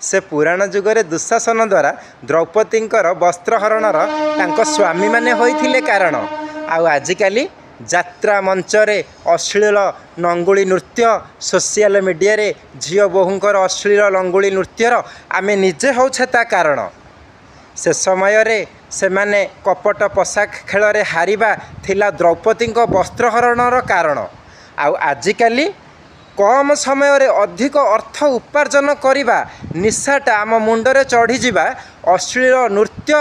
ସେ ପୁରାଣ ଯୁଗରେ ଦୁଃଶାସନ ଦ୍ୱାରା ଦ୍ରୌପଦୀଙ୍କର ବସ୍ତ୍ରହରଣର ତାଙ୍କ ସ୍ୱାମୀମାନେ ହୋଇଥିଲେ କାରଣ। ଆଉ ଆଜିକାଲି ଯାତ୍ରା ମଞ୍ଚରେ ଅଶ୍ଳୀଳ ନଙ୍ଗୁଳି ନୃତ୍ୟ, ସୋସିଆଲ ମିଡ଼ିଆରେ ଝିଅ ବୋହୂଙ୍କର ଅଶ୍ଳୀଳ ଲଙ୍ଗୁଳି ନୃତ୍ୟର ଆମେ ନିଜେ ହେଉଛେ ତା କାରଣ। ସେ ସମୟରେ ସେମାନେ କପଟ ପୋଷାକ ଖେଳରେ ହାରିବା ଥିଲା ଦ୍ରୌପଦୀଙ୍କ ବସ୍ତ୍ରହରଣର କାରଣ। ଆଉ ଆଜିକାଲି କମ୍ ସମୟରେ ଅଧିକ ଅର୍ଥ ଉପାର୍ଜନ କରିବା ନିଶାଟା ଆମ ମୁଣ୍ଡରେ ଚଢ଼ିଯିବା ଅଶ୍ଳୀଳ ନୃତ୍ୟ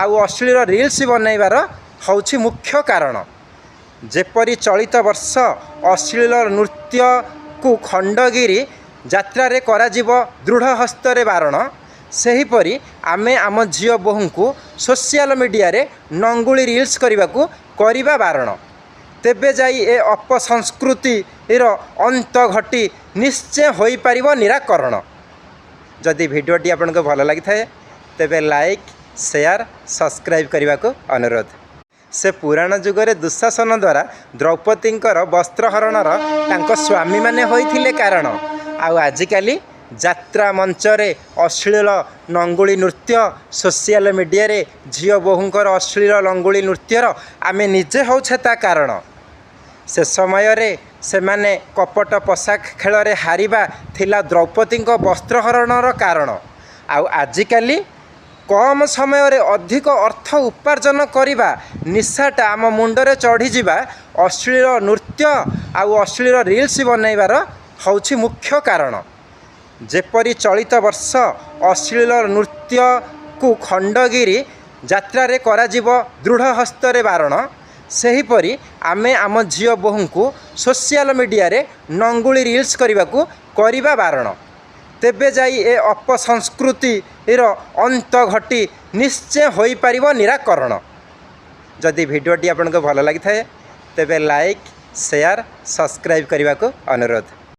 ଆଉ ଅଶ୍ଳୀଳ ରିଲ୍ସ ବନେଇବାର ହେଉଛି ମୁଖ୍ୟ କାରଣ। ଯେପରି ଚଳିତ ବର୍ଷ ଅଶ୍ଳୀଳ ନୃତ୍ୟକୁ ଖଣ୍ଡଗିରି ଯାତ୍ରାରେ କରାଯିବ ଦୃଢ଼ ହସ୍ତରେ ବାରଣ, ସେହିପରି ଆମେ ଆମ ଝିଅ ବୋହୂଙ୍କୁ ସୋସିଆଲ ମିଡ଼ିଆରେ ନଙ୍ଗୁଳି ରିଲ୍ସ କରିବାକୁ କରିବା ବାରଣ। ତେବେ ଯାଇ ଏ ଅପସଂସ୍କୃତିର ଅନ୍ତ ଘଟି ନିଶ୍ଚୟ ହୋଇପାରିବ ନିରାକରଣ। ଯଦି ଭିଡ଼ିଓଟି ଆପଣଙ୍କୁ ଭଲ ଲାଗିଥାଏ, ତେବେ ଲାଇକ୍, ସେୟାର, ସବସ୍କ୍ରାଇବ୍ କରିବାକୁ ଅନୁରୋଧ। ସେ ପୁରାଣ ଯୁଗରେ ଦୁଃଶାସନ ଦ୍ୱାରା ଦ୍ରୌପଦୀଙ୍କର ବସ୍ତ୍ରହରଣର ତାଙ୍କ ସ୍ୱାମୀମାନେ ହୋଇଥିଲେ କାରଣ। ଆଉ ଆଜିକାଲି ଯାତ୍ରା ମଞ୍ଚରେ ଅଶ୍ଳୀଳ ନଙ୍ଗୁଳି ନୃତ୍ୟ, ସୋସିଆଲ ମିଡ଼ିଆରେ ଝିଅ ବୋହୂଙ୍କର ଅଶ୍ଳୀଳ ଲଙ୍ଗୁଳି ନୃତ୍ୟର ଆମେ ନିଜେ ହେଉଛେ ତା କାରଣ। ସେ ସମୟରେ ସେମାନେ କପଟ ପୋଷାକ ଖେଳରେ ହାରିବା ଥିଲା ଦ୍ରୌପଦୀଙ୍କ ବସ୍ତ୍ରହରଣର କାରଣ। ଆଉ ଆଜିକାଲି କମ୍ ସମୟରେ ଅଧିକ ଅର୍ଥ ଉପାର୍ଜନ କରିବା ନିଶାଟା ଆମ ମୁଣ୍ଡରେ ଚଢ଼ିଯିବା ଅଶ୍ଳୀଳ ନୃତ୍ୟ ଆଉ ଅଶ୍ଳୀଳ ରିଲ୍ସ ବନେଇବାର ହେଉଛି ମୁଖ୍ୟ କାରଣ। ଯେପରି ଚଳିତ ବର୍ଷ ଅଶ୍ଳୀଳ ନୃତ୍ୟକୁ ଖଣ୍ଡଗିରି ଯାତ୍ରାରେ କରାଯିବ ଦୃଢ଼ ହସ୍ତରେ ବାରଣ, ସେହିପରି ଆମେ ଆମ ଝିଅ ବୋହୂଙ୍କୁ ସୋସିଆଲ ମିଡ଼ିଆରେ ନଙ୍ଗୁଳି ରିଲ୍ସ କରିବାକୁ କରିବା ବାରଣ। ତେବେ ଯାଇ ଏ ଅପସଂସ୍କୃତିର ଅନ୍ତ ଘଟି ନିଶ୍ଚୟ ହୋଇପାରିବ ନିରାକରଣ। ଯଦି ଭିଡ଼ିଓଟି ଆପଣଙ୍କୁ ଭଲ ଲାଗିଥାଏ, ତେବେ ଲାଇକ୍, ସେୟାର, ସବସ୍କ୍ରାଇବ୍ କରିବାକୁ ଅନୁରୋଧ।